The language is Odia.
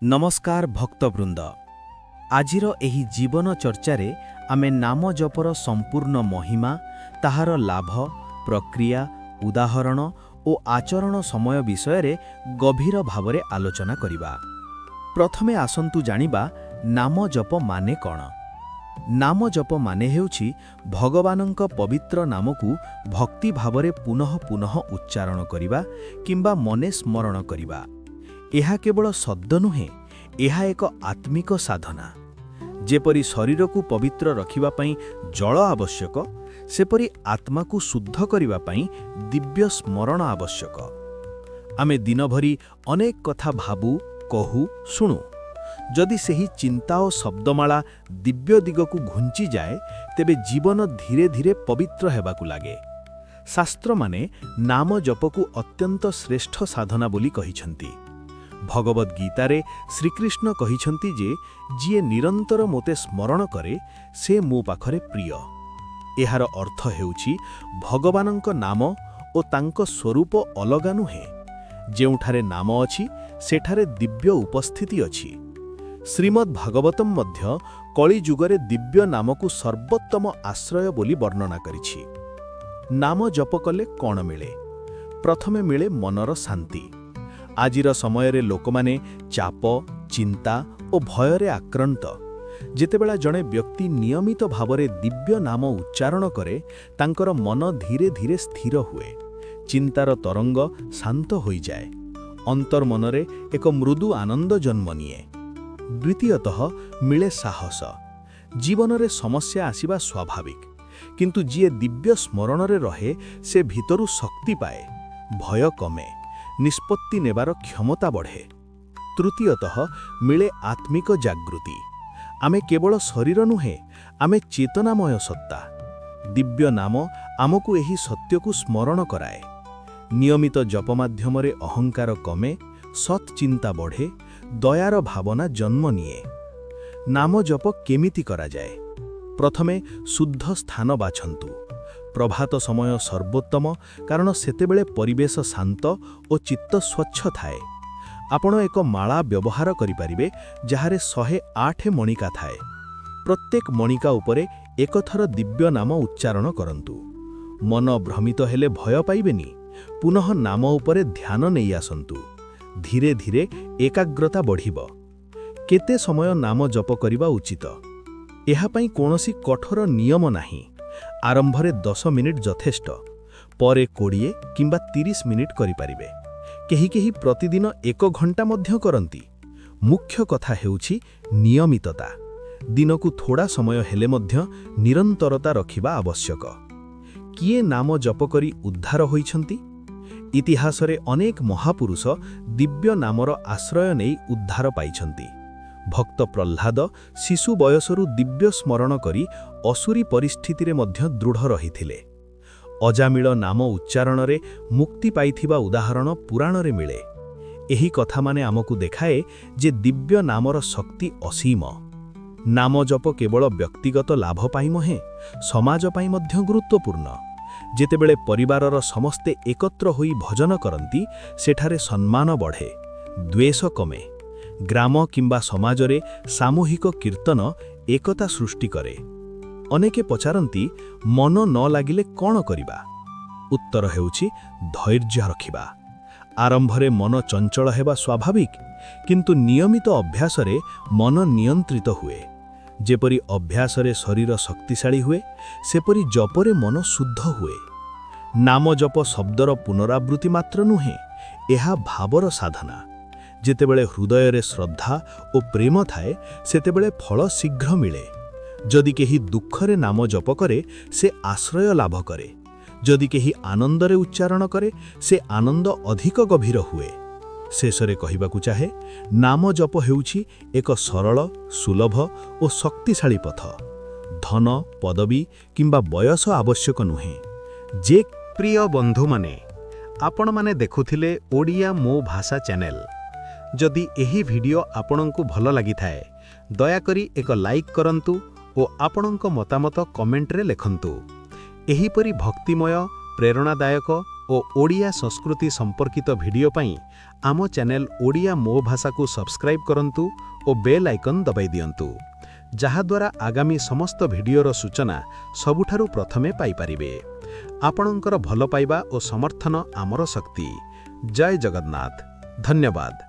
ନମସ୍କାର ଭକ୍ତବୃନ୍ଦ। ଆଜିର ଏହି ଜୀବନ ଚର୍ଚ୍ଚାରେ ଆମେ ନାମ ଜପର ସମ୍ପୂର୍ଣ୍ଣ ମହିମା, ତାହାର ଲାଭ, ପ୍ରକ୍ରିୟା, ଉଦାହରଣ ଓ ଆଚରଣ ସମୟ ବିଷୟରେ ଗଭୀର ଭାବରେ ଆଲୋଚନା କରିବା। ପ୍ରଥମେ ଆସନ୍ତୁ ଜାଣିବା ନାମ ଜପ ମାନେ କ'ଣ? ନାମ ଜପ ମାନେ ହେଉଛି ଭଗବାନଙ୍କ ପବିତ୍ର ନାମକୁ ଭକ୍ତି ଭାବରେ ପୁନଃ ପୁନଃ ଉଚ୍ଚାରଣ କରିବା କିମ୍ବା ମନେ ସ୍ମରଣ କରିବା। ଏହା କେବଳ ଶବ୍ଦ ନୁହେଁ, ଏହା ଏକ ଆତ୍ମିକ ସାଧନା। ଯେପରି ଶରୀରକୁ ପବିତ୍ର ରଖିବା ପାଇଁ ଜଳ ଆବଶ୍ୟକ, ସେପରି ଆତ୍ମାକୁ ଶୁଦ୍ଧ କରିବା ପାଇଁ ଦିବ୍ୟ ସ୍ମରଣ ଆବଶ୍ୟକ। ଆମେ ଦିନଭରି ଅନେକ କଥା ଭାବୁ, କହୁ, ଶୁଣୁ। ଯଦି ସେହି ଚିନ୍ତା ଓ ଶବ୍ଦମାଳା ଦିବ୍ୟ ଦିଗକୁ ଘୁଞ୍ଚିଯାଏ, ତେବେ ଜୀବନ ଧୀରେ ଧୀରେ ପବିତ୍ର ହେବାକୁ ଲାଗେ। ଶାସ୍ତ୍ରମାନେ ନାମ ଜପକୁ ଅତ୍ୟନ୍ତ ଶ୍ରେଷ୍ଠ ସାଧନା ବୋଲି କହିଛନ୍ତି। ଭଗବଦ୍ ଗୀତାରେ ଶ୍ରୀକୃଷ୍ଣ କହିଛନ୍ତି ଯେ ଯିଏ ନିରନ୍ତର ମୋତେ ସ୍ମରଣ କରେ, ସେ ମୋ ପାଖରେ ପ୍ରିୟ। ଏହାର ଅର୍ଥ ହେଉଛି ଭଗବାନଙ୍କ ନାମ ଓ ତାଙ୍କ ସ୍ୱରୂପ ଅଲଗା ନୁହେଁ। ଯେଉଁଠାରେ ନାମ ଅଛି, ସେଠାରେ ଦିବ୍ୟ ଉପସ୍ଥିତି ଅଛି। ଶ୍ରୀମଦ୍ ଭାଗବତମ ମଧ୍ୟ କଳିଯୁଗରେ ଦିବ୍ୟ ନାମକୁ ସର୍ବୋତ୍ତମ ଆଶ୍ରୟ ବୋଲି ବର୍ଣ୍ଣନା କରିଛି। ନାମ ଜପ କଲେ କ'ଣ ମିଳେ? ପ୍ରଥମେ ମିଳେ ମନର ଶାନ୍ତି। ଆଜିର ସମୟରେ ଲୋକମାନେ ଚାପ, ଚିନ୍ତା ଓ ଭୟରେ ଆକ୍ରାନ୍ତ। ଯେତେବେଳେ ଜଣେ ବ୍ୟକ୍ତି ନିୟମିତ ଭାବରେ ଦିବ୍ୟ ନାମ ଉଚ୍ଚାରଣ କରେ, ତାଙ୍କର ମନ ଧୀରେ ଧୀରେ ସ୍ଥିର ହୁଏ। ଚିନ୍ତାର ତରଙ୍ଗ ଶାନ୍ତ ହୋଇଯାଏ। ଅନ୍ତର୍ମନରେ ଏକ ମୃଦୁ ଆନନ୍ଦ ଜନ୍ମ ନିଏ। ଦ୍ୱିତୀୟତଃ ମିଳେ ସାହସ। ଜୀବନରେ ସମସ୍ୟା ଆସିବା ସ୍ୱାଭାବିକ, କିନ୍ତୁ ଯିଏ ଦିବ୍ୟ ସ୍ମରଣରେ ରହେ, ସେ ଭିତରୁ ଶକ୍ତି ପାଏ। ଭୟ କମେ, ନିଷ୍ପତ୍ତି ନେବାର କ୍ଷମତା ବଢ଼େ। ତୃତୀୟତଃ ମିଳେ ଆତ୍ମିକ ଜାଗୃତି। ଆମେ କେବଳ ଶରୀର ନୁହେଁ, ଆମେ ଚେତନାମୟ ସତ୍ତା। ଦିବ୍ୟ ନାମ ଆମକୁ ଏହି ସତ୍ୟକୁ ସ୍ମରଣ କରାଏ। ନିୟମିତ ଜପ ମାଧ୍ୟମରେ ଅହଙ୍କାର କମେ, ସତ୍ ଚିନ୍ତା ବଢ଼େ, ଦୟାର ଭାବନା ଜନ୍ମ ନିଏ। ନାମ ଜପ କେମିତି କରାଯାଏ? ପ୍ରଥମେ ଶୁଦ୍ଧ ସ୍ଥାନ ବାଛନ୍ତୁ। ପ୍ରଭାତ ସମୟ ସର୍ବୋତ୍ତମ, କାରଣ ସେତେବେଳେ ପରିବେଶ ଶାନ୍ତ ଓ ଚିତ୍ତ ସ୍ୱଚ୍ଛ ଥାଏ। ଆପଣ ଏକ ମାଳା ବ୍ୟବହାର କରିପାରିବେ, ଯାହାରେ 108 ମଣିକା ଥାଏ। ପ୍ରତ୍ୟେକ ମଣିକା ଉପରେ ଏକଥର ଦିବ୍ୟ ନାମ ଉଚ୍ଚାରଣ କରନ୍ତୁ। ମନ ଭ୍ରମିତ ହେଲେ ଭୟ ପାଇବେନି। ପୁନଃ ନାମ ଉପରେ ଧ୍ୟାନ ନେଇ ଆସନ୍ତୁ। ଧୀରେ ଧୀରେ ଏକାଗ୍ରତା ବଢ଼ିବ। କେତେ ସମୟ ନାମ ଜପ କରିବା ଉଚିତ? ଏହା ପାଇଁ କୌଣସି କଠୋର ନିୟମ ନାହିଁ। ଆରମ୍ଭରେ 10 ମିନିଟ୍ ଯଥେଷ୍ଟ। ପରେ 20 କିମ୍ବା 30 ମିନିଟ୍ କରିପାରିବେ। କେହି କେହି ପ୍ରତିଦିନ ଏକ ଘଣ୍ଟା ମଧ୍ୟ କରନ୍ତି। ମୁଖ୍ୟ କଥା ହେଉଛି ନିୟମିତତା। ଦିନକୁ ଥୋଡ଼ା ସମୟ ହେଲେ ମଧ୍ୟ ନିରନ୍ତରତା ରଖିବା ଆବଶ୍ୟକ। କିଏ ନାମ ଜପ କରି ଉଦ୍ଧାର ହୋଇଛନ୍ତି? ଇତିହାସରେ ଅନେକ ମହାପୁରୁଷ ଦିବ୍ୟ ନାମର ଆଶ୍ରୟ ନେଇ ଉଦ୍ଧାର ପାଇଛନ୍ତି। ଭକ୍ତ ପ୍ରହ୍ଲାଦ ଶିଶୁ ବୟସରୁ ଦିବ୍ୟ ସ୍ମରଣ କରି ଅସୁରୀ ପରିସ୍ଥିତିରେ ମଧ୍ୟ ଦୃଢ଼ ରହିଥିଲେ। ଅଜାମିଳ ନାମ ଉଚ୍ଚାରଣରେ ମୁକ୍ତି ପାଇଥିବା ଉଦାହରଣ ପୁରାଣରେ ମିଳେ। ଏହି କଥାମାନେ ଆମକୁ ଦେଖାଏ ଯେ ଦିବ୍ୟ ନାମର ଶକ୍ତି ଅସୀମ। ନାମ ଜପ କେବଳ ବ୍ୟକ୍ତିଗତ ଲାଭ ପାଇଁ ନୁହେଁ, ସମାଜ ପାଇଁ ମଧ୍ୟ ଗୁରୁତ୍ୱପୂର୍ଣ୍ଣ। ଯେତେବେଳେ ପରିବାରର ସମସ୍ତେ ଏକତ୍ର ହୋଇ ଭଜନ କରନ୍ତି, ସେଠାରେ ସମ୍ମାନ ବଢ଼େ, ଦ୍ୱେଷ କମେ। ଗ୍ରାମ କିମ୍ବା ସମାଜରେ ସାମୂହିକ କୀର୍ତ୍ତନ ଏକତା ସୃଷ୍ଟି କରେ। ଅନେକେ ପଚାରନ୍ତି, ମନ ନ ଲାଗିଲେ କ'ଣ କରିବା? ଉତ୍ତର ହେଉଛି ଧୈର୍ଯ୍ୟ ରଖିବା। ଆରମ୍ଭରେ ମନ ଚଞ୍ଚଳ ହେବା ସ୍ୱାଭାବିକ, କିନ୍ତୁ ନିୟମିତ ଅଭ୍ୟାସରେ ମନ ନିୟନ୍ତ୍ରିତ ହୁଏ। ଯେପରି ଅଭ୍ୟାସରେ ଶରୀର ଶକ୍ତିଶାଳୀ ହୁଏ, ସେପରି ଜପରେ ମନ ଶୁଦ୍ଧ ହୁଏ। ନାମ ଜପ ଶବ୍ଦର ପୁନରାବୃତ୍ତି ମାତ୍ର ନୁହେଁ, ଏହା ଭାବର ସାଧନା। ଯେତେବେଳେ ହୃଦୟରେ ଶ୍ରଦ୍ଧା ଓ ପ୍ରେମ ଥାଏ, ସେତେବେଳେ ଫଳ ଶୀଘ୍ର ମିଳେ। ଯଦି କେହି ଦୁଃଖରେ ନାମ ଜପ କରେ, ସେ ଆଶ୍ରୟ ଲାଭ କରେ। ଯଦି କେହି ଆନନ୍ଦରେ ଉଚ୍ଚାରଣ କରେ, ସେ ଆନନ୍ଦ ଅଧିକ ଗଭୀର ହୁଏ। ଶେଷରେ କହିବାକୁ ଚାହେଁ, ନାମ ଜପ ହେଉଛି ଏକ ସରଳ, ସୁଲଭ ଓ ଶକ୍ତିଶାଳୀ ପଥ। ଧନ, ପଦବୀ କିମ୍ବା ବୟସ ଆବଶ୍ୟକ ନୁହେଁ। ଯେ ପ୍ରିୟ ବନ୍ଧୁମାନେ, ଆପଣମାନେ ଦେଖୁଥିଲେ ଓଡ଼ିଆ ମୋ ଭାଷା ଚ୍ୟାନେଲ। ଯଦି ଏହି ଭିଡ଼ିଓ ଆପଣଙ୍କୁ ଭଲ ଲାଗିଥାଏ, ଦୟାକରି ଏକ ଲାଇକ୍ କରନ୍ତୁ ଓ ଆପଣଙ୍କ ମତାମତ କମେଣ୍ଟରେ ଲେଖନ୍ତୁ। ଏହିପରି ଭକ୍ତିମୟ, ପ୍ରେରଣାଦାୟକ ଓ ଓଡ଼ିଆ ସଂସ୍କୃତି ସମ୍ପର୍କିତ ଭିଡିଓ ପାଇଁ ଆମ ଚ୍ୟାନେଲ ଓଡ଼ିଆ ମୋ ଭାଷାକୁ ସବସ୍କ୍ରାଇବ୍ କରନ୍ତୁ ଓ ବେଲ୍ ଆଇକନ୍ ଦବାଇ ଦିଅନ୍ତୁ। ଯାହାଦ୍ୱାରା ଆଗାମୀ ସମସ୍ତ ଭିଡିଓର ସୂଚନା ସବୁଠାରୁ ପ୍ରଥମେ ପାଇପାରିବେ। ଆପଣଙ୍କର ଭଲପାଇବା ଓ ସମର୍ଥନ ଆମର ଶକ୍ତି। ଜୟ ଜଗନ୍ନାଥ। ଧନ୍ୟବାଦ।